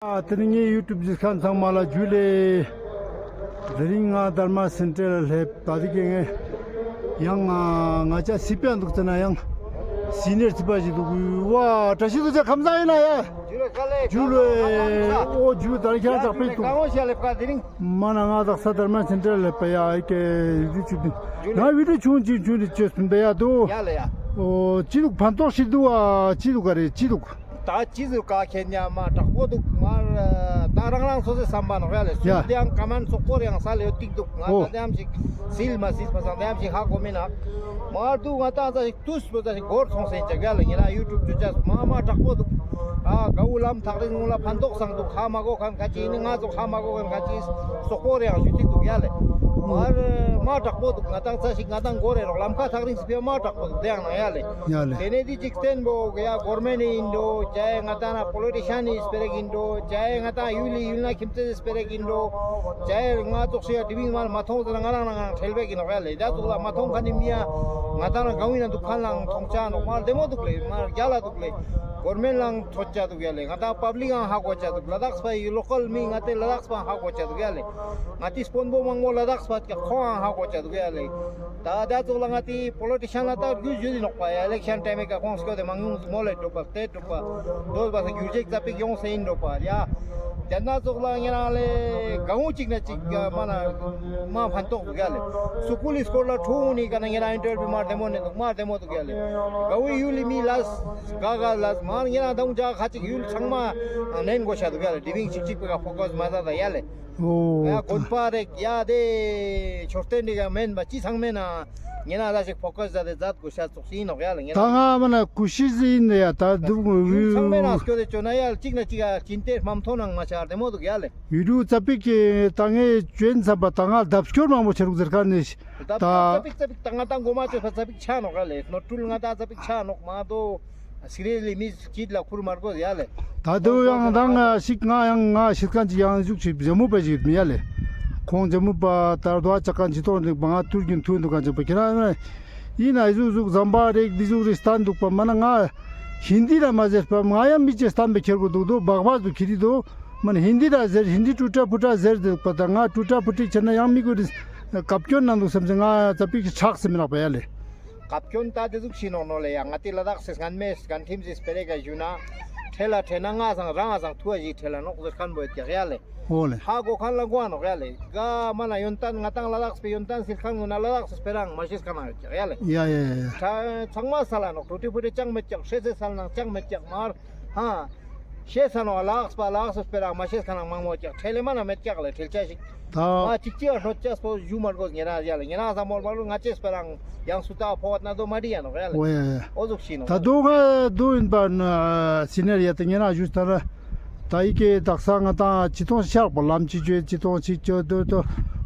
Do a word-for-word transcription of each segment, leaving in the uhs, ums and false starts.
ཨ་དེ་རིང་ངའི་ཡུ་ཊུབ་གཟིགས་མཁན་ཚང་མ་ལ་ཇུ་ལེ། དེ་རིང་ང་དྷརྨ་སེན་ཊར་ལ་སླེབས། ད་དེ་གི་ངས་ཡང་ང་ང་ཅག་སི་པི་ཨན་འདུག་ཙ་ན་ཡང་སི་ནི་ཡར་སི་པ་ཞིག་འདུག། ཝ་བཀྲ་ཤིས་བདེ་ལེགས། ཁམས་བཟང་ཡིན་ན་ཡ། ཇུ་ལེ། ཨོ་ཇུ་ལེ། ད་རིང་ཁྱེད་རང་དྲག་པོ་འདུག། མ་ན་ང་དག་ས་དྷརྨ་སེན་ཊར་ལ་སླེབས་པ་ཡ། ཨི་ཀེ་ཡུ་ཊུབ་ཆུ་འདི་ང་བི་ཌིའོ་ཆུང་ཆུང་ཆུང་རེ་བཅོས་ཟིན་པ་ཡ་དོ། ཡ་ལེ་ཡ། ཨོ་ཅི་འདུག། ཕན་ཐོགས་ཤིག་འདུག་ཨ། ཅི་འདུག་ག་རེ་ཅི་འདུག། ད་ཅི་ཟེར་ག་ཁྱེད་ཉ་མ་དྲག་པོ་འདུག། མར་ད་རང་རང་སོ་སོའི་བསམ་པ་ནོག་ཡ་ལེ། ཡ། སུ་དེའང་ཀ་མན་སོག་པོ་རེའང་ས་ལེ་ཡོད་ཏིག་འདུག། ང་ད་དེའམ་ཞིག་སིལ་མ་སིལ་མ་སང་དེའམ་ཞིག་ཧ་གོ་མིན་ན། མར་དུ་ང་ད་ད་ཞིག་ཏུས་པོ་ད་ཞིག་སྒོར་སོང་སེན་ཅག་ཡ་ལེ། ཉེ་རང་ཡུ་ཊུབ་ཅོ་ཅས་མ་མ་དྲག་པོ་འདུག། ཨ་གའུ་ལམ་ཐག་རིང་ངུ་ལ་ཕན་ཐོགས་སང་འདུག། ཧ་མ་གོ་མཁན་ཁ་ཅིག་ནི་ང་ཚོ་ཧ་མ་གོ་མཁན་ཁ་ཅིག་སོག་པོ་རེའང་ཞུ་ཏིག་འདུག་ཡ་ལེ། མར་མ་དྲག་པོ་འདུག། ང་ད་ས་ཞིག་ང་ད་གོ་རེ་རོག་ལམ་ཁ་ཐག་རིང་སི་ཕི་མ་དྲག་པོ་འདུག། དེའང་ན་ཡ་ལེ། ཡ་ལེ། དེ་ནས་དེ་ཅིག་བརྟེན་པོ་ཡ་གོར་མེན་ཡིན་འགྲོ། ཅའི་ང་ད་ན་པོ་ལི་ཊི་ཤན་ཡིན་སྤེ་ར་ཡིན་འགྲོ། ཅའི་ང་ད་ཡུལ་ལི་ཡུལ་ན་ཁྱིམ་མཚེས་སྤེ་ར་ཡིན་འགྲོ། ཅའི་ང་ཙོགས་ཤིག་ཡ་དེ་བིང་མ་མ་མཐོང་ཟེར་ན་ང་རང་ང་རང་ཁྲེལ་བེ་གི་ནོག་ཡ་ལེ། ད་ཙོགས་ལ་མ་མཐོང་མཁན་ནི་མི་ཡ་ང་ད་ན་གང་བི་ན་འདུག་མཁན་ལའང་མཐོང་ཆ་ནོག། མ་བདེ་མོ་འདུག་ལེ། མ་རྒྱལ་ལ་འདུག་ལེ། གོར་མེན་ལའང་ཐོས་ཆ་འདུག་ཡ་ལེ། ང་ད་པབ་ལིཀ་ཨང་ཧ་གོ་ཆ་འདུག། ལ་དྭགས་པ་ཡི་ལོ་ཀལ་མི་ང་ཏེ་ལ་དྭགས་པ་ཧ་གོ་ཆ་འདུག་ཡ་ལེ། ང་ཏི་དཔོན་པོ་མང་པོ་ལ་དྭགས་པ་ཀྱག་ཁོང་ཧ་གོ་ཆ་འདུག་ཡ་ལེ། ད་ད་ཙོགས་ལ་ང་ཏི་པོ་ལི་ཊི་ཤན་ལ་ད་རྒྱུ་ཞུ་དི་ནོག་པ་ཡ། ཨི་ལེག་ཤན་ཊའིམ་མེ་ཀ་ཁོང་སྐྱོད་དེ་མང་ཉུང་མོ་ལེ་འགྲོ་པ་ཏེ་འགྲོ་པ་དོ་བ་ས་རྒྱུ་རྗེས་ཙ་པིག་ཡོང་སེ་ཡིན་འགྲོ་པ་ཡ། དེ་ན་ཙོགས་ལ་ཉེ་རང་ལེ་གང་བོ་ཅིག་ན་ཅིག་མ་ན་མ་ཕན་ཐོགས་འདུག་ཡ་ལེ། སུ་ཀུལ་ལི་སྐོར་ལ་ཁྲུ་ནི་ཀ་ན་ཉེ་རང་ཨིན་ཊར་བིའུ་མ་བདེ་མོ་ནི་འདུག། མ་བདེ་མོ་འདུག་ཡ་ལེ། ག་བོའི་ཡུལ་ལི་མི་ལ་ག་ག་ལ་མ་ཉེ་རང་དང་ཇ་ཁ་ཅིག་ཡུལ་ཚང་མ་ནན་གོ་ཤ་འདུག་ཡ་ལེ། དེ་བིང་ཅིག་ཅིག་པོ་ཀ་ཕོ་ཀས་མ་ཟ་ད་ཡ་ལེ། ཨོ། ཡ་དགོན་པ་རེག་ཡ་དེ་མཆོད་རྟེན་རེ་ཡ་མེན་པ་ཅི་ཚང་མེན་ན་ཉེ་རང་ལ་ཞིག་ཕོ་ཀས་ཟ་དེ་ཛད་གོ་ཤ་ཙོགས་ཤིག་ཨིན་ནོག་ཡ་ལེ། ད་ང་མ་ན་ཀུ་ཤི་ཟི་ཨིན་ཡ་ད་དུག་ཡུལ་ཚང་མེན་ན་སྐྱོད་དེ་ཅོ་ན་ཡ་ཅིག་ན་ཅིག་ཡ་ཅིན་ཏེ་མ་མཐོང་ནང་མ་ཆ་བདེ་མོ་འདུག་ཡ་ལེ། ཡུལ་ལུ་ཙ་པིག་གི་ད་ངས་ཅོན་ཚ་པ་ད་ང་ལྡབ་སྐྱོར་མང་པོ་ཆ་རུག་ཟེར་ཁན་ནི། ད་ཙ་པིག་ཙ་པིག་ད་ང་ད་མགོ་མ་ཅོས་པ་ཙ་པིག་ཆ་ནོག་ཡ་ལེ། ནོར་འཁྲུལ་ང་ད་ཙ་པིག་ཆ་ནོག་མ་དོ། སི་རི་ཡས་ལི་མི་སྐྱིད་ལ་ཁུར་མར་གོ་ཡ་ལེ། ད་དུ་ཡང་ད་ང་ཞིག་ང་ཡང་ང་ཤེས་ཁན་ཅིག་ཡང་ཟུག་ཅིག་ཇམ་མུ་པ་ཞིག་ཡོད་མི་ཡ་ལེ། ཁོང་ཇམ་མུ་པ་ད་རྡོ་ཆག་ཁན་ཅིག་ཏོང་འདུག་པ་ང་ཐུར་གྱིན་ཐུར་འདུག་ཁན་ཅིག་པ་ཁྱེད་རང་ཡིན་ན་ཨི་ཟུག་ཟུག་ཟམ་པ་རེག་འདི་ཟུག་རེ་སྟན་འདུག་པ་མ་ན་ང་ཧིན་དི་ར་མ་ཟེར་པ་ང་ཡང་མི་ཅེ་སྟན་པ་ཁྱེར་གོ་འདུག་དོ་བག་བག་འདུག་ཁྱེར་རི་དོ། མན་ཧིན་དི་ར་ཟེར་ཧིན་དི་ཏུ་ཏྲ་ཕུ་ཏྲ་ཟེར་དུག་པ་ད་ང་ཏུ་ཏྲ་ཕུ་ཏྲ་ཆེ་ན་ཡང་མི་གུ་རི་བཀའ་བཀྱོན་ནང་དུག་སམ་སེ་ང་ཙ་པིག་ཆགས་སེ་མི་ནོག་པ་ཡ་ལེ། བཀའ་བཀྱོན་ད་དེ་ཟུག་ཤིག་ནོག་ནོ་ལེ་ཡ། ང་ཏི་ལ་དྭགས་སི་སྔན་མེ་སྒང་ཁྱིམ་སི་སྤེ་རེ་ག་ཞུ་ན་ཁྲེལ་ལ་ཁྲེལ་ན་ང་སང་རང་ང་སང་ཐུ་བ་ཞིག་ཁྲེལ་ལ་ནོག་ཟེར་ཁན་བོ་ཡོད་ཀྱག་ཡ་ལེ། འོ་ལེ། ཧ་གོ་ཁན་ལ་གོ་ནོག་ཡ་ལེ། ག་མ་ན་ཡོན་ཏན་ང་ཏང་ལ་དྭགས་སི་ཡོན་ཏན་སིལ་ཁན་གུན་ན་ལ་དྭགས་སི་སྤེ་ར་ང་མ་ཤེས་ཁན་ཡོད་ཀྱག་ཡ་ལེ། ཡ་ཡ་ཡ་ཡ། ཚང་མ་སལ་ལ་ནོག་ཏུ་ཏྲ་ཕུ་ཏྲ་ཅང་མེད་ཀྱག་ཤེས་སེ་སལ་ནང་ཅང་མེད་ཀྱག་མར། ཧ། ཤེས་ས་ནོག་ལ་དྭགས་པ་ལ་དྭགས་སི་སྤེ་ར་མ་ཤེས་ཁན་མང་མོ་ཀྱག་ཁྲེལ་ལེ་མ་ན་མེད་ཀྱག་ལེ་ཁྲེལ་ཆ་ཞིག། ད། མ་ཅིག་ཅིག་ལྷོད་ཅེས་པོ་ཞུ་མར་གོ་ཉེ་རང་ཡ་ལེ་ཉེ་རང་ས་མོལ་མ་ལུ་ང་ཅེ་སྤེ་ར་ཡང་སུ་ད་ཕོ་བ་ན་དོ་མ་འདི་ཡ་ནོག་ཡ་ལེ། འོ་ཡ་ཡ། འོ་ཟུག་ཤིག་ནོག་ད་དུ་ང་དུ་ཡིན་པ་ན་སི་ནེར་ཡ་ད་ཉེ་རང་ཞུས་ད་ན། ད་ཡི་གེ་དག་ས་ང་ཏང་ཅི་ཐོང་ཤར་པོ་ལམ་ཅི་ཅོས་ཅི་ཐོང་ཅི་ཅོ་དོ་དོ་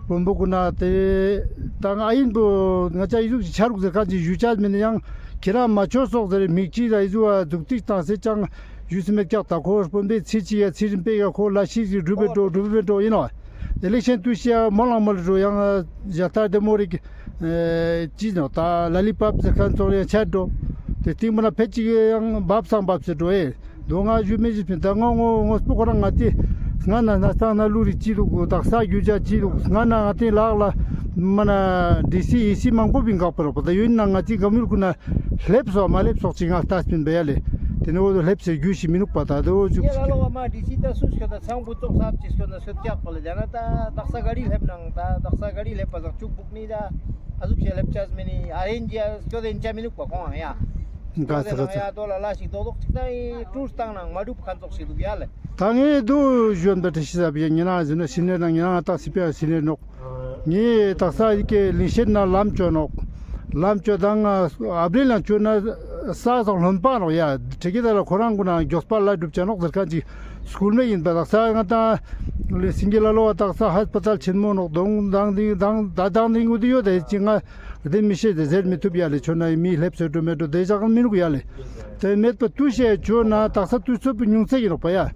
བོན་པོ་གུན་ན་དེ་ད་ང་ཨ་ཡིན་པོ་ང་ཅ་ཡི་ཟུག་ཅི་ཆ་རུག་ཟེར་ཁན་ཅི་ཞུ་ཆ་མིན་ཡང་ཁྱེད་རང་མ་ཆོས་སོག་ཟེར་མིག་ཅི་ད་ཡི་ཟུག་ཨ་ཟུག་ཏིག་ཏང་སེ་ཅང་ཞུས་སེ་མེད་ཀྱག། ད་ཁོ་དཔོན་པོའི་ཚེ་གཅིག་ཡ་ཚེ་རིམ་པས་ཡ་ཁོ་ལ་ཤིག་ཅིག་སྒྲུབ་པའི་འགྲོ་སྒྲུབ་པའི་འགྲོ་ཡིན་ནོག། ཨི་ལེག་ཤན་དུས་ཤིག་ཡ་མོ་ལང་མོ་ལ་འགྲོ་ཡང་ཞལ་ལྟ་བདེ་མོ་རིག་ཅི་ནོག་ད་ལ་ལི་པབ་ཟེར་ཁན་ཙོགས་ཡང་ཆད་འགྲོ། དེ་སྟིང་མོ་ན་ཕེ་ཅིག་ཡང་བབ་སང་བབ་སེ་འགྲོ་ཨེ། དོ་ང་ཞུ་མེ་ཞུ་ཕིན་ད་ང་ངོ་ངོ་སྤོ་ཁོ་རང་ང་ཏི་སྔ་ན་ན་སྟང་ན་ལུ་རི་ཅི་འདུག་དག་ས་རྒྱུ་ཆ་ཅི་འདུག་སྔ་ན་ང་ཏི་ལག་ལ་མ་ན་ཌི་སི་ཨི་སི་མང་པོ་བིང་གག་པ་རོག་པ་ད་ཡོད་ན་ང་ཏི་ག་མུལ་ཀུན་ན། ལེབ་སོག་མ་ལེབ་སོག་ཅིག་ང་ལྟ་སྤིན་པ་ཡ་ལེ། དེ་ནས་འོ་དོ་ལེབ་སེ་རྒྱུ་ཞིག་མི་ནུག་པ་ད་དོ་ཅུག་ཅིག་ལ་ལོ་བ་མ་ཌི་སི་ད་སུ་སྐྱོད་ད་ཚང་བུ་ཙོག་ས་ཅིག་སྐྱོད་ན་སོད་ཀྱག་པ་ལེ། ད་ན་ད་དག་ས་ག་རི་ལེབ་ནང་ད་དག་ས་ག་རི་ལེབ་པ་ཟག་ཅུག་བུག་ནི་ད་ཨ་ཟུག་ཞེ་ལེབ་ཆ་མི་ནི་ཨ་རེན་ཇི་ཡ་སྐྱོད་དེན་ཆ་མི་ནུག་པ་ཁོང་ཡ། ག་ས་ག་ས་ཡ་དོ་ལ་ལ་ཞིག་དོ་དོག་ཅིག་ད་ཨི་ཀྲུར་སྟང་ནང་མ་གྲུབ་ཁན་ཙོག་ཞིག་འདུག་ཡ་ལེ། ད་ངས་དུ་ཞོན་པ་ཏི་ཤི་ས་བི་ཡ་ཉེ་ན་ཟིན་ན་སི་ནེར་ནང་ཉེ་ན་ང་ཏང་སི་པི་ཨ་སི་ནེར་ནོག། ངས་དག་ས་ཡི་གེ་ལིང་ཤེད་ན་ལམ་བཅོ་ནོག། ལམ་བཅོ་དང་ཨབ་རིལ་ལ་བཅོ་ན་ས་སོག་ལྷོན་པ་ནོག་ཡ། ཁྲེ་ཀི་ད་ལ་ཁོ་རང་གུན་ན་མགྱོགས་པ་ལ་སྒྲུབ་ཅ་ནོག་ཟེར་ཁན་ཅིག་སྐུལ་མེ་ཡིན་པ། དག་ས་ང་ཏང་སིང་གེ་ལ་ལོ་བ་དག་ས་ཧས་པ་ཏལ་ཆེན་མོ་ནོག། དོང་དང་དིང་དང་ད་དང་དིང་གུ་དི་ཡོད་དེ་ཅི་ང་དེ་མི་ཤེས་དེ་ཟེར་མི་ཐུབ་ཡ་ལེ། ཆོ་ན་མི་ལེབ་སེ་འགྲོ་མེད་འགྲོ་དེ་ཞག་མི་ནུག་ཡ་ལེ། དེ་མེད་པ་དུ་ཤེས་ཆོ་ན་དག་ས་དུས་ཚོད་པོ་ཉུང་ཚེ་ཡིན་ནོག་པ་ཡ།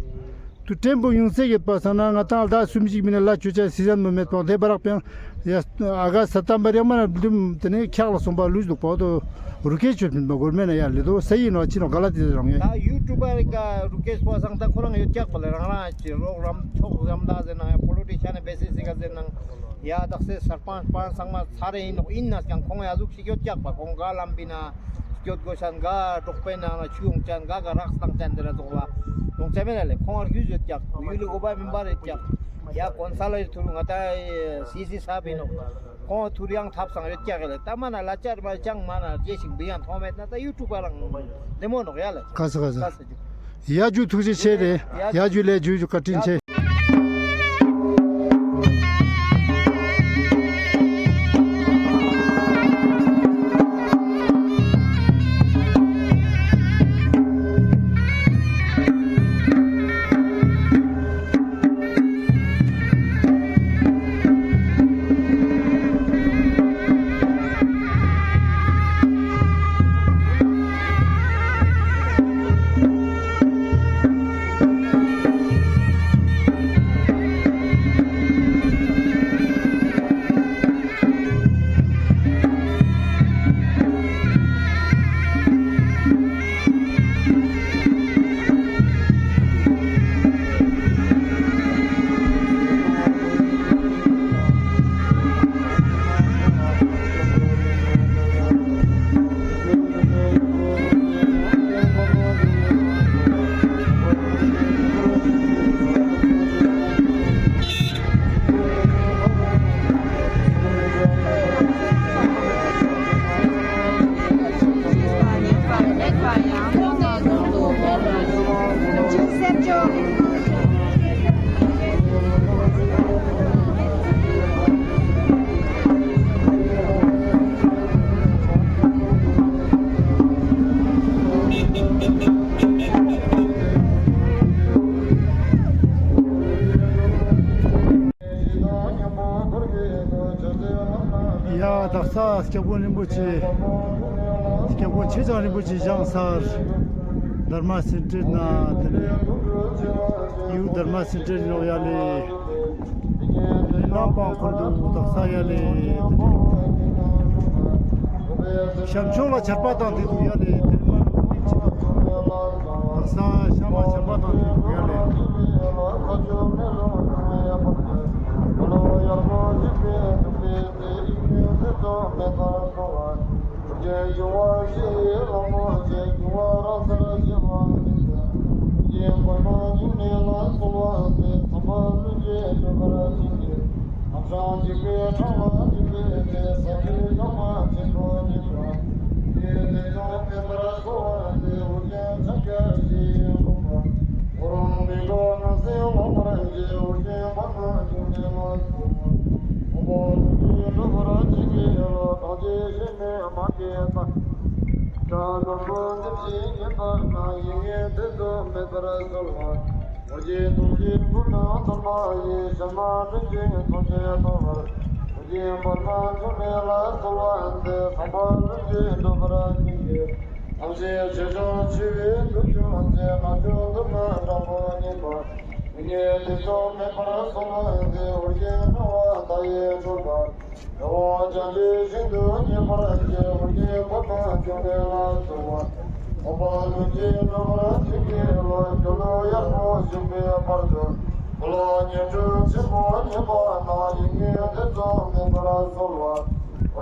དུ་ཕྲན་བུ་ཉུང་ཚེ་ཡོད་པ་སང་ན་ང་ཏང་ཟླ་གསུམ་ཞིག་མིན་ན་ལ་ཆོས་ཆ་སི་ཟན་མོ་མེད་པ་དེ་བར་རག་པའང་ཡ་ཨ་ག་ས་ཏམ་པ་རེ་མ་ན་བླུམ་དེ་ནས་འཁྱག་ལ་སོང་པ་ལུས་འདུག་པ་དོ་རུ་ཁེ་ཆོད་མིན་པ་གོར་མེ་ན་ཡ་ལེ་དོ་ས་ཡིན་ནོ་ཅི་ནོ་ག་ལ་དེ་རང་ཡ། ད་ཡུ་ཊུབ་པ་རེ་ག་རུ་ཁེ་སོ་སང་ད་ཁོ་རང་ཡོད་ཀྱག་པ་ལེ་རང་རང་ཅི་རོགས་རམ་ཕྱོགས་རམ་ད་ཟེར་ན་ཡ་པོ་ལི་ཊི་ཤན་ནི་བེ་སི་སི་ག་ཟེར་ན་ཡ་དག་སེ་སར་པན་པན་ཚང་མ་ཚར་རེ་ཡིན་ནོག་ཡིན་ན་ཀྱང་ཁོང་ཡ་ཟུག་ཞིག་ཡོད་ཀྱག་པ་ཁོང་ག་ལམ་པི་ན་སྐྱོད་དགོས་ཤན་ག་གྲོགས་པའི་ནང་ན་ཆུ་ཡོང་ཅན་ག་ག་རགས་བཏང་ཅན་དེ་ལ་ཙོག་ལ་ཡོང་ཅན་མེད་ལ་ལེ་ཁོང་ཨར་རྒྱུས་ཡོད་ཀྱག་ཡུལ་ལི་འགོ་པ་མིན་པ་རེད་ཀྱག་ཡ་གོན་ས་ལ་ཡོད་ཐུར་ང་ད་སི་སི་ས་པི་ནོག་ཁོང་ཐུར་ཡང་ཐབ་སང་ཡོད་ཀྱག་ལེ་ད་མ་ན་ལ་ཅར་མ་ཅང་མ་ན་རྗེས་ཤིག་འབི་ཡང་མཐོང་མེད་ན་ད་ཡུ་ཊུབ་པ་རང་ལེ་མོ་ནོག་ཡ་ལེ། ཀ་ས་ཀ་ས། ཀ་ས་ཇུ། ཡ་ཇུ་ཐུགས་རྗེ་ཆེ་རེ། ཡ་ཇུ་ལེ་ཇུ་ཇུ་བཀའ་དྲིན་ཆེ། ཡ་དག་ས་སྐྱབས་མགོན་རིན་པོ་ཆེ། སྐྱབས་མགོན་ཆེ་ཚང་རིན་པོ་ཆེ་བཞེངས་སར་དྷརྨ་སེན་ཊར་ན་དེ་ནས་ཡུ་དྷརྨ་སེན་ཊར་ནོག་ཡ་ལེ། དེ་ནས་ནམ་པང་ཁོར་དུ་དག་ས་ཡ་ལེ། ཤམ་ཆོག་ལ་ཆར་པ་དང་དེ་དུ་ཡ་ལེ། དེ་ནས་མ་ནུ་ཅི་དག་ས་ཤམ་ཆར་པ་དང་དེ་དུ་ཡ་ལེ།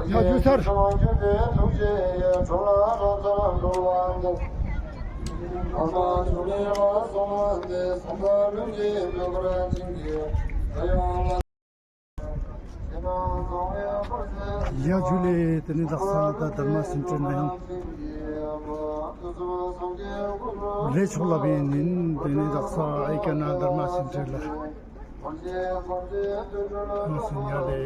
ཡ་ཇུ་སར། ཡ་ཇུ་ལེ། དེ་ནས་དག་ས་ད་དྷརྨ་སེན་ཊར་ན་ཡང་ལས་ཆོག་ལ་བེ་ནིན། དེ་ནས་དག་ས་ཨེ་ཀ་ན་དྷརྨ་སེན་ཊར་ལ་ང་སུ་ཉ་ལེ།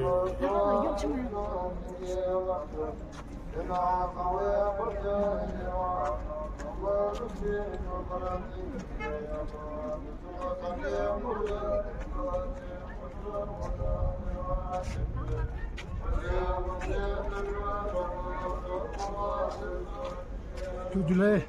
ཏུ་ཏུ་ལེ།